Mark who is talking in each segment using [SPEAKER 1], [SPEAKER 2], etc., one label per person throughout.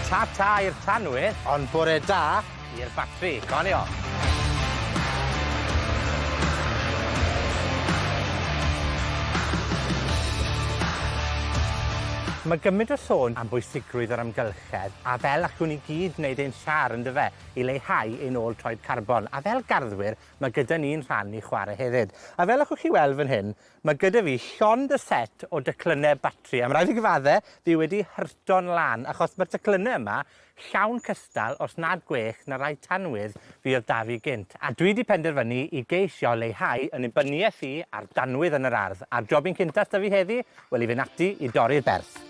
[SPEAKER 1] Ta-ta i'r tanwydd, ond bore da i'r batri. C'mon ni off. Ma' gymint o sôn am bwysigrwydd yr amgylchedd, a fel allwn ni gyd wneud ein siâr on'd yfe, i leihau ein ôl troed carbon, a fel garddwyr, ma' gyda ni'n rhan i chware hefyd. A fel allwch chi weld fan hyn, ma' gyda fi llond y set o declynne batri, a ma' raid fi gyfadde, fi wedi hyrto'n lân, achos ma'r teclynne yma llawn cystal, os nad gwell, na rai tanwydd fuodd 'da fi gynt. A dwi 'di penderfynu i geisio leihau 'yn nibyniaeth i ar danwydd yn yr ardd, a'r jobyn cynta s'da fi heddi, wel i fynd ati i dorri'r berth.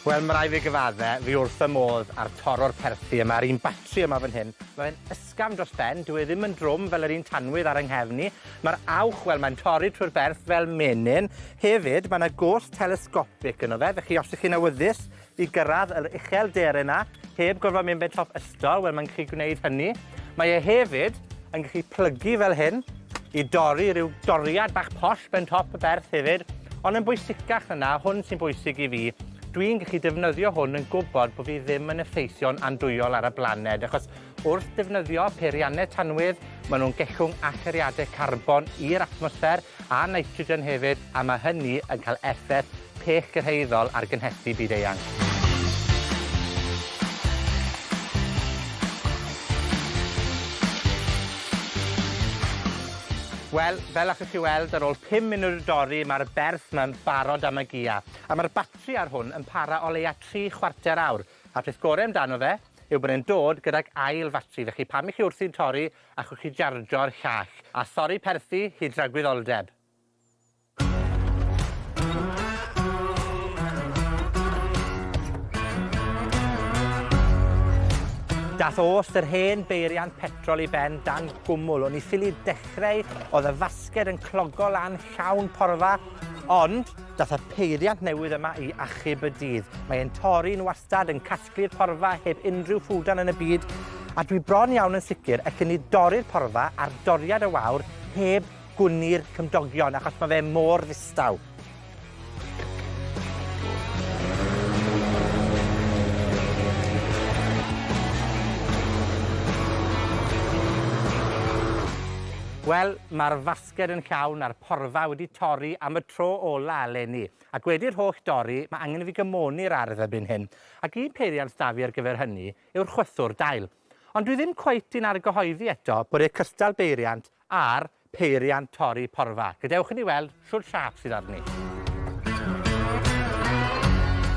[SPEAKER 1] Wel, ma' rai' fi gyfadde, fi wrth fy modd â'r torro'r perthi yma, a'r un batri yma fan hyn. Ma' fe'n ysgafn dros ben, dyw e ddim yn drwm fel yr un tanwydd ar 'yng nghefn i. Ma'r awch, wel, mae'n torri trwy'r berth fel menyn. Hefyd, ma' 'na go's telescopic yno fe, felly os 'ych chi'n awyddus i gyrradd yr ucheldere 'na, heb gorfod mynd ben top ystol, wel, mae'n gallu gwneud hynny. Mae e hefyd yn gallu plygu fel hyn i dorri rhyw doriad bach posh ben top y berth hefyd. Ond yn bwysicach na 'na, hwn sy'n bwysig i fi, dwi'n gallu defnyddio hwn yn gwybod bod fi ddim yn effeithio'n andwyol ar y blaned, achos wrth defnyddio peiriannau tanwydd, maen nhw'n gellwng allyriadau carbon i'r atmosffer a nitrogen hefyd, a mae hynny yn cael effaith pellgyrhaeddol ar gynhesu byd-eang. Wel, fel allwch chi weld, ar ôl pum munud o dorri, mae'r berth 'ma'n barod am y gia. A mae'r batri ar hwn yn para o leia tri chwarter awr. A'r peth gore amdano fe yw bod e'n dod gydag ail fatri, felly pam i chi wrthi'n torri, allwch chi jarjo'r llall. A thorri perthi hyd dragwyddoldeb. Dath o's yr hen beiriant petrol i ben dan gwmwl. O'n i ffili dechreu, o'dd y fasged yn clogo lan llawn porfa, ond dath y peiriant newydd yma i achub y dydd. Mae e'n torri'n wastad, yn casglu'r porfa heb unrhyw ffwdan yn y byd, a dwi bron iawn yn sicr allen ni dorri'r porfa ar doriad y wawr heb gwni'r cymdogion, achos ma' fe mor ddistaw. Wel, mae'r fasged yn llawn a'r porfa wedi torri am y tro ola eleni. Ac wedi'r holl dorri, mae angen i fi gymoni'r ardd erbyn hyn. Ac un peiriant 'da fi ar gyfer hynny yw'r chwythwr dail. Ond dwi ddim cweit 'di'n argyhoeddi eto bod e cystal beiriant a'r peiriant torri porfa. Gadewch i ni weld shwd siâp sydd arni.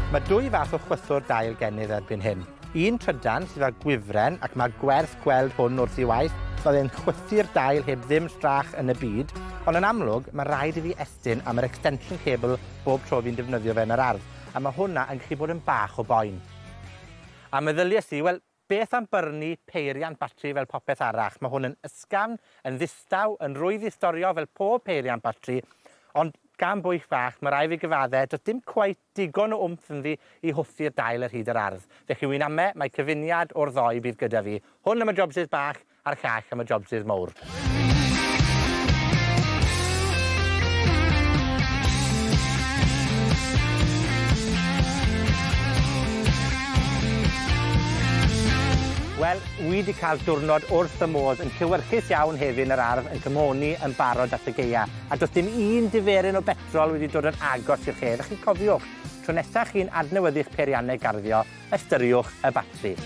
[SPEAKER 1] Mae dwy fath o chwythwr dail gennyf erbyn hyn. Un trydan sydd â gwifren ac mae gwerth gweld hwn wrth i waith. Mae fe'n chwythu'r dail heb ddim strach yn y byd, ond yn amlwg mae rhaid i fi estyn am yr extension cable bob tro fi'n defnyddio fe yn yr ardd, a mae hwnna yn gallu bod yn bach o boen. A meddylies i, wel, Beth am byrnu peiriant batri fel popeth arall? Mae hwn yn ysgafn, yn ddistaw, yn rwydd i storio fel pob peiriant batri, ond gan bwyll bach, mae rai' fi gyfadde, does dim cweit digon o wmff ynddi i hwthu'r dail ar hyd yr ardd. Felly wi'n ame mai cyfuniad o'r ddou bydd gyda fi, hwn am y jobsys bach a'r llall am y jobsys mowr. Wel, wi 'di ca'l diwrnod wrth fy modd, yn llewyrchus iawn heddi yn yr ardd, yn cymoni yn barod at y gaea. A do's dim un diferyn o betrol wedi dod yn agos i'r lle. Felly cofiwch, tro nesa chi'n adnewyddu'ch peirianne garddio, ystyriwch y batri.